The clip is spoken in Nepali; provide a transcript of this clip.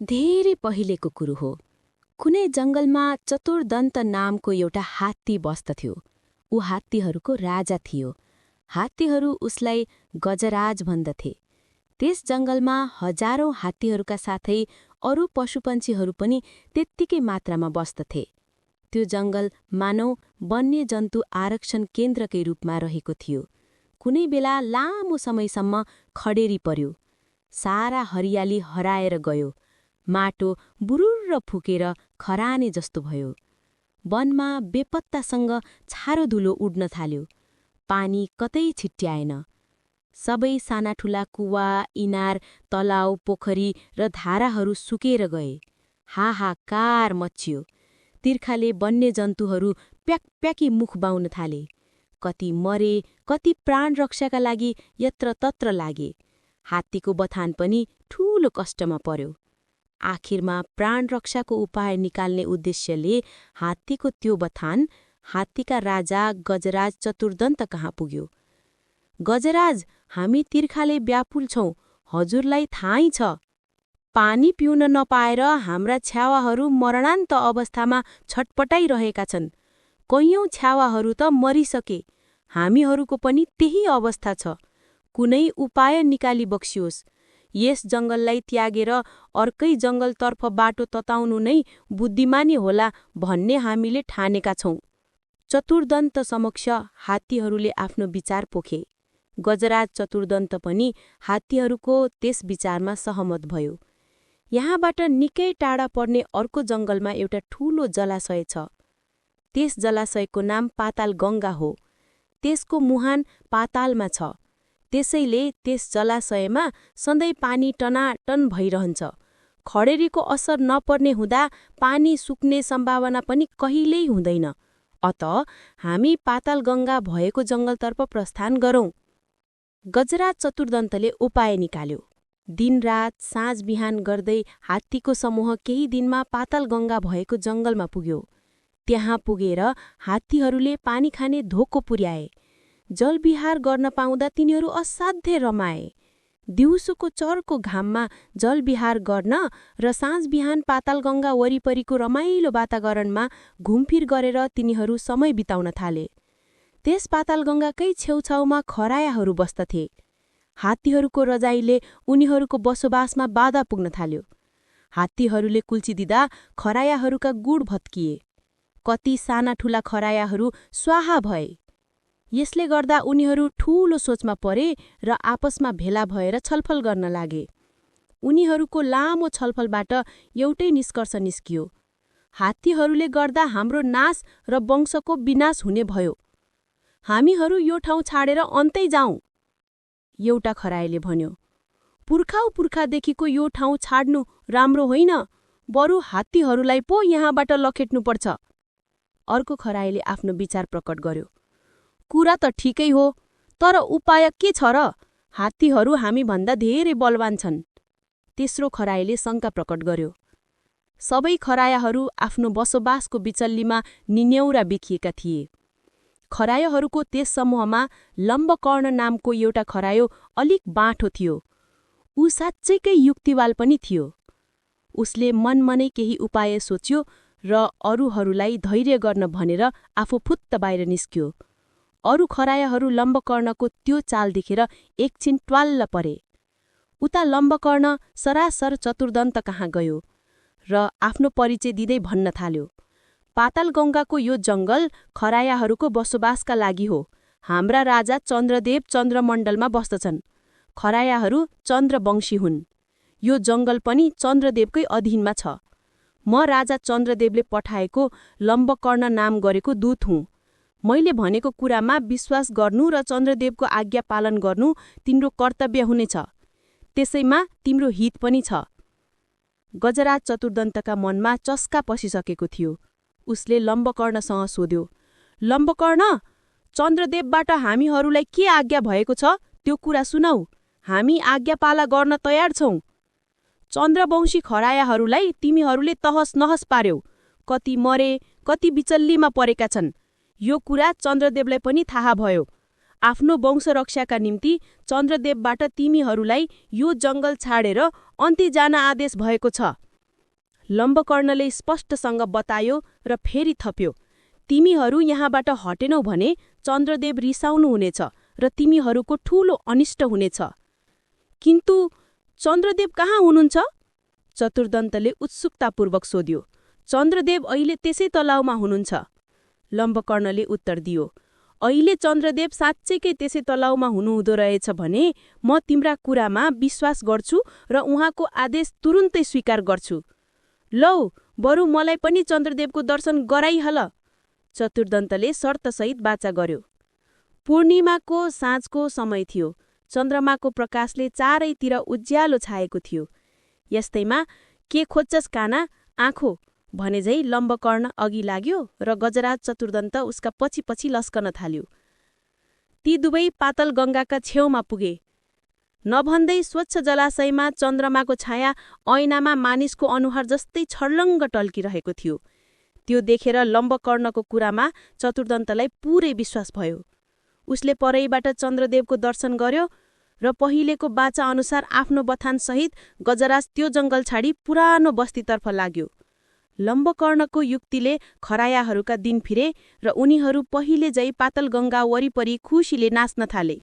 धेरै पहिलेको कुरो हो। कुनै जंगलमा चतुर्दन्त नामको एउटा हात्ती बस्दथ्यो। ऊ हात्तीहरूको राजा थियो। हात्तीहरू उसलाई गजराज भन्दथे। त्यस जंगलमा हजारौं हात्तीहरूका साथै अरू पशुपन्छीहरू पनि त्यत्तिकै मात्रामा बस्दथे। त्यो जंगल मानव वन्यजन्तु आरक्षण केन्द्रकै रूपमा रहेको थियो। कुनै बेला लामो समयसम्म खडेरी पर्यो। सारा हरियाली हराएर गयो। माटो बुरुर्र फुकेर खराने जस्तो भयो। वनमा बेपत्तासँग छारो धुलो उड्न थाल्यो। पानी कतै छिट्याएन। सबै सानाठूला कुवा, इनार, तलाउ, पोखरी र धाराहरू सुकेर गए। हाहाकार मच्चियो। तिर्खाले वन्यजन्तुहरू प्याकप्याकी मुख बाउन थाले। कति मरे, कति प्राण रक्षाका लागि यत्रतत्र लागे। हात्तीको बथान पनि ठूलो कष्टमा पर्यो। आखिरमा प्राण रक्षाको उपाय निकाल्ने उद्देश्यले हात्तीको त्यो बथान हात्तीका राजा गजराज चतुर्दन्त कहाँ पुग्यो। गजराज, हामी तिर्खाले व्याकुल छौं, हजुरलाई थाहै छ। पानी पिउन नपाएर हाम्रा छ्यावाहरू मरणान्त अवस्थामा छटपटाइरहेका छन्। कैयौं छ्यावाहरू त मरिसके। हामीहरूको पनि त्यही अवस्था छ। कुनै उपाय निकाली बक्सियोस्। यस जंगललाई त्यागेर अर्कै जंगलतर्फ बाटो तताउनु नै बुद्धिमानी होला भन्ने हामीले ठानेका छौं। चतुर्दन्त समक्ष हात्तीहरूले आफ्नो विचार पोखे। गजराज चतुर्दन्त पनि हात्तीहरूको त्यस विचारमा सहमत भयो। यहाँबाट निकै टाढा पर्ने अर्को जंगलमा एउटा ठूलो जलाशय छ। त्यस जलाशयको नाम पाताल गंगा हो। त्यसको मुहान पातालमा छ। त्यसैले त्यस जलाशयमा सधैँ पानी टनाटन भइरहन्छ। खडेरीको असर नपर्ने हुँदा पानी सुक्ने सम्भावना पनि कहिल्यै हुँदैन। अत हामी पाताल गंगा भएको जंगलतर्फ प्रस्थान गरौं। गजराज चतुर्दन्तले उपाय निकाल्यो। दिनरात साँझ बिहान गर्दै हात्तीको समूह केही दिनमा पाताल गंगा भएको जंगलमा पुग्यो। त्यहाँ पुगेर हात्तीहरूले पानी खाने धोको पुर्याए। जलविहार गर्न पाउँदा तिनीहरू असाध्यै रमाए। दिउँसोको चर्को घाममा जलविहार गर्न र साँझ बिहान पाताल गंगा वरिपरिको रमाइलो वातावरणमा घुमफिर गरेर तिनीहरू समय बिताउन थाले। त्यस पाताल गंगाकै छेउछाउमा खरायाहरू बस्दथे। हात्तीहरूको रजाइले उनीहरूको बसोबासमा बाधा पुग्न थाल्यो। हात्तीहरूले कुल्चिदिँदा खरायाहरूका गुड भत्किए। कति साना ठूला खरायाहरू स्वाहा भए। यसले गर्दा उनीहरू ठूलो सोचमा परे र आपसमा भेला भएर छलफल गर्न लागे। उनीहरूको लामो छलफलबाट एउटै निष्कर्ष निस्कियो। हात्तीहरूले गर्दा हाम्रो नाश र वंशको विनाश हुने भयो। हामीहरू यो ठाउँ छाडेर अन्तै जाउँ। एउटा खरायोले भन्यो, पुर्खादेखिको यो ठाउँ छाड्नु राम्रो होइन, बरु हात्तीहरूलाई पो यहाँबाट लखेट्नुपर्छ। अर्को खरायोले आफ्नो विचार प्रकट गर्यो, कुरा त ठिकै हो, तर उपाय के छ र? हात्तीहरू हामीभन्दा धेरै बलवान छन्। तेस्रो खरायोले शंका प्रकट गर्यो। सबै खरायाहरू आफ्नो बसोबासको बिचल्लीमा निन्यौरा बिखिएका थिए। खरायोहरूको त्यस समूहमा लम्बकर्ण नामको एउटा खरायो अलिक बाठो थियो। ऊ साँच्चैकै युक्तिवाल पनि थियो। उसले मनमनै केही उपाय सोच्यो र अरूहरूलाई धैर्य गर्न भनेर आफू फुत्त बाहिर निस्क्यो। अरू खरायाहरू लम्बकर्णको त्यो चाल देखेर एकछिन ट्वाल्ल परे। उता लम्बकर्ण सरासर चतुर्दन्त कहाँ गयो र आफ्नो परिचय दिँदै भन्न थाल्यो, पाताल गंगाको यो जंगल खरायाहरूको बसोबासका लागि हो। हाम्रा राजा चन्द्रदेव चन्द्रमण्डलमा बस्दछन्। खरायाहरू चन्द्रवंशी हुन्। यो जंगल पनि चन्द्रदेवकै अधीनमा छ। म राजा चन्द्रदेवले पठाएको लम्बकर्ण नाम गरेको दूत हुँ। मैले भनेको कुरामा विश्वास गर्नु र चन्द्रदेवको आज्ञा पालन गर्नु तिम्रो कर्तव्य हुनेछ। त्यसैमा तिम्रो हित पनि छ। गजराज चतुर्दन्तका मनमा चस्का पसिसकेको थियो। उसले लम्बकर्णसँग सोध्यो, लम्बकर्ण, चन्द्रदेवबाट हामीहरूलाई के आज्ञा भएको छ त्यो कुरा सुनाऊ। हामी आज्ञापाला गर्न तयार छौं। चन्द्रवंशी खरायाहरूलाई तिमीहरूले तहस नहस पार्यौ। कति मरे, कति बिचल्लीमा परेका छन्। यो कुरा चन्द्रदेवलाई पनि थाहा भयो। आफ्नो वंश रक्षाका निम्ति चन्द्रदेवबाट तिमीहरूलाई यो जंगल छाडेर अन्त्य जान आदेश भएको छ। लम्बकर्णले स्पष्टसँग बतायो र फेरि थप्यो, तिमीहरू यहाँबाट हटेनौ भने चन्द्रदेव रिसाउनुहुनेछ र तिमीहरूको ठूलो अनिष्ट हुनेछ। किन्तु चन्द्रदेव कहाँ हुनुहुन्छ? चतुर्दन्तले उत्सुकतापूर्वक सोध्यो। चन्द्रदेव अहिले त्यसै तलाउमा हुनुहुन्छ। लम्बकर्णले उत्तर दियो, अहिले चन्द्रदेव साँच्चैकै त्यसै तलाउमा हुनुहुँदो रहेछ भने म तिम्रा कुरामा विश्वास गर्छु र उहाँको आदेश तुरुन्तै स्वीकार गर्छु। लौ, बरु मलाई पनि चन्द्रदेवको दर्शन गराइहाल। चतुर्दन्तले शर्तसहित वाचा गर्यो। पूर्णिमाको साँझको समय थियो। चन्द्रमाको प्रकाशले चारैतिर उज्यालो छाएको थियो। यस्तैमा के खोज्छस् काना, आँखो भनेझै लम्बकर्ण अघि लाग्यो र गजराज चतुर्दन्त उसका पछि पछि लस्कन थाल्यो। ती दुवै पातल गङ्गाका छेउमा पुगे। नभन्दै स्वच्छ जलाशयमा चन्द्रमाको छाया ऐनामा मानिसको अनुहार जस्तै छर्लङ्ग टल्किरहेको थियो। त्यो देखेर लम्बकर्णको कुरामा चतुर्दन्तलाई पूरै विश्वास भयो। उसले परैबाट चन्द्रदेवको दर्शन गर्यो र पहिलेको बाचा अनुसार आफ्नो बथानसहित गजराज त्यो जङ्गल छाडी पुरानो बस्तीतर्फ लाग्यो। लम्बकर्णको युक्तिले खरायाहरूका दिन फिरे र उनीहरू पहिले झै पातल गङ्गा वरिपरि खुसीले नाच्न थाले।